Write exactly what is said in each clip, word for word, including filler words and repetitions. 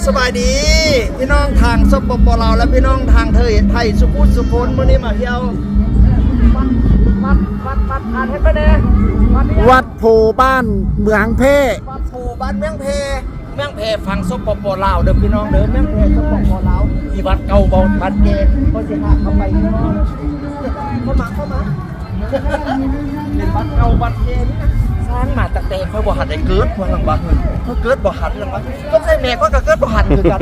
สบายดี พี่น้องทาง สปป ลาว และพี่น้องทางเทอไทยสุขุสุคน มื้อนี้มาเที่ยว วัด วัด วัด วัด อ่านให้ไปแน่ วัดนี้ วัดโพบ้านเมืองแพร่ วัดโพบ้านเมืองแพร่ เมืองแพร่ฝั่ง สปป ลาว เด้อพี่น้องเด้อ เมืองแพร่ สปป ลาว มีวัดเก่าบ่ วัดแก่ ก็สิพาเข้าไปพี่น้อง เข้ามา เข้ามา เป็นวัดเก่าวัดแก่นี่นะ สร้างมาตั้งแต่ข้อยบ่หันได้เกิด ว่าหลังว่า ข้อยเกิดบ่หันหลังว่า ก็ใช่แม่ข้อยก็เกิดบ่หันคือกัน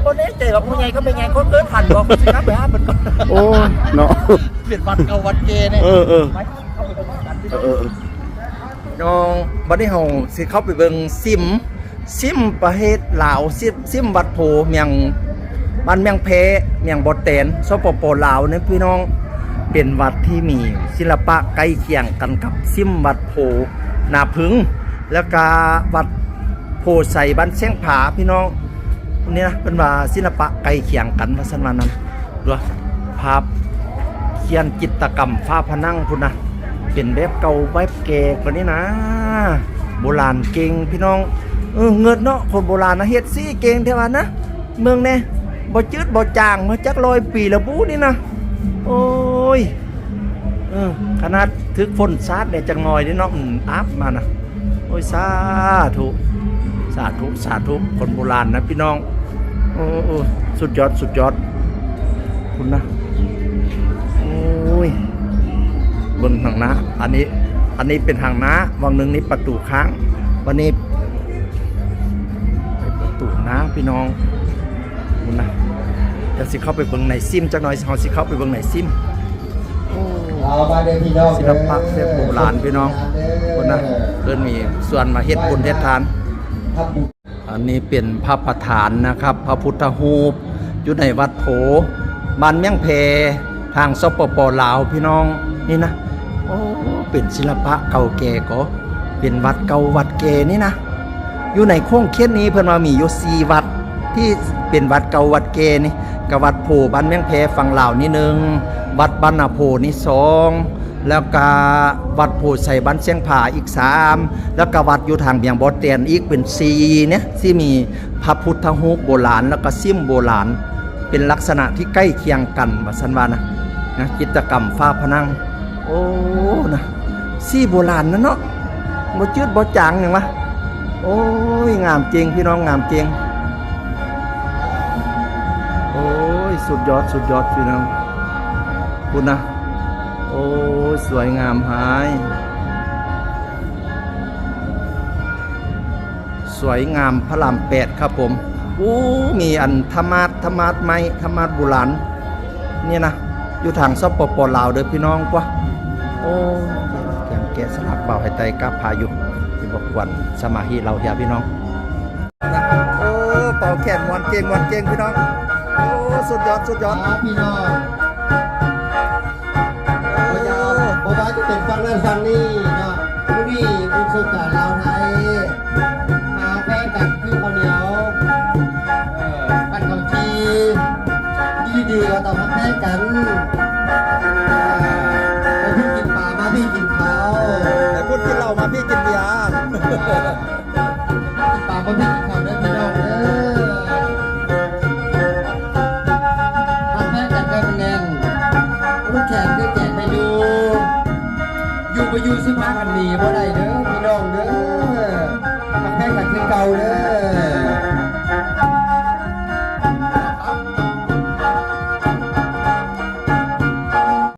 บ่แน่ใจว่าผู้ใหญ่ก็เป็นไง ข้อยเกิดหันบ่ ข้อยสิกลับไปหาเพิ่นก่อน โอ้ย เนาะ เป็นวัดเก่าวัดแก่เนี่ย เออ เออ ไป เข้าไปดูกัน เออ เออ เออ น้อง บัดนี้เฮาสิเข้าไปเบิ่งซิม ซิมประเทศลาว ซิม ซิมวัดโพ เมือง บ้านเมืองแพ เมืองบ่อแตน สปป ลาวเนี่ยพี่น้อง เป็นวัดที่มีศิลปะใกล้เคียงกันกับซิมวัดโพนาผึ้ง แล้วก็วัดโพไซบ้านแสงผาพี่น้อง นี่นะ เป็นว่าศิลปะใกล้เคียงกันว่าซั่นว่านั้น ดูภาพเขียนจิตรกรรมฝาผนังพุ้นนะ เป็นแบบเก่าแบบแก่กว่านี้นะ โบราณเก่งพี่น้อง เออ เงินเนาะ คนโบราณนะ เฮ็ดสีเก่งแท้ว่านะ เมืองแน่ บ่จืดบ่จาง มาจักร้อยปีแล้วบู้นี่นะ โอ้ย เออ ขนาดถึกฝนสาดแดดจักหน่อยนี่เนาะ อืม อับมานะ โอ้ย สาธุ สาธุ สาธุ คนโบราณนะพี่น้อง โอ้ โอ้ สุดยอด สุดยอด พุ้นนะ โอ้ย เบิ่งทางหน้า อันนี้ อันนี้เป็นทางหน้า วังหนึ่งนี่ประตูข้าง วันนี้ ประตูหน้าพี่น้อง พุ้นนะ เดี๋ยวสิเข้าไปเบิ่งในซิมจักหน่อย เฮาสิเข้าไปเบิ่งในซิม โอ้ เอามาเด้อพี่น้อง ศิลปะแบบโบราณพี่น้อง พุ้นนะ เพิ่นมีส่วนมาเฮ็ดบุญเฮ็ดทาน ทำบุญ อันนี้เป็นพระประธานนะครับ พระพุทธรูป อยู่ในวัดโพ บ้านเมืองแพ ทาง สปป ลาว พี่น้อง นี่นะ โอ้ เป็นศิลปะเก่าแก่ก็ เป็นวัดเก่าวัดแก่นี่นะ อยู่ในโค้งเขตนี้เพิ่นว่ามีอยู่สี่วัด ที่เป็นวัดเก่าวัดแก่นี่ ก็วัดโพบ้านเมืองแพฝั่งลาวนี่หนึ่ง วัดบ้านนาโพนี่สอง แล้วก็วัดโพไซบ้านแสงผาอีกสาม แล้วก็วัดอยู่ทางเมืองบ่อแตนอีกเป็นสี่เนี่ย ที่มีพระพุทธรูปโบราณ แล้วก็ซิมโบราณ เป็นลักษณะที่ใกล้เคียงกันว่าซั่นว่านะ นะ จิตรกรรมฝาผนัง โอ้ นะ สีโบราณนะเนาะ บ่จืดบ่จางหยังวะ โอ้ย งามเก่งพี่น้อง งามเก่ง โอ้ย สุดยอด สุดยอดพี่น้อง พุ้นนะ โอ้ย สวยงามหาย สวยงามพระรามแปดครับผม อู้ มีอันธรรมาสน์ ธรรมาสน์ไม้ ธรรมาสน์โบราณ เนี่ยนะ อยู่ทาง สปป ลาว เด้อพี่น้องกว่า โอ้ แกมแกะสลักบ่าวไฮไตกับพายุ ที่บอกวันสมาธิเราเฮียพี่น้อง นะ โอ้ เป่าแคนม่วนเก่ง ม่วนเก่งพี่น้อง โอ้ สุดยอด สุดยอด ครับพี่น้อง โอ้ บ่ว่าจะเป็นฝั่งนั้นฝั่งนี้เนาะ มื้อนี้บุญสงกรานต์ลาวไทย หาแพงกันคือข้าวเหนียว เอ่อ ปั้นข้าวจี่ ดีๆ ก็ต้องมาแพงกัน อ่า ไปพุ้นกินปลา มาพี่กินข้าว ไปพุ้นกินเหล้า มาพี่กินเบียร์ ปากบ่มีเขาเด้อพี่น้องเด้อ ทำแพ้กันก็แน่น ลูกแขกได้แจกเมนู อยู่บ่อยู่สิพากันหนีบ่ได้เด้อ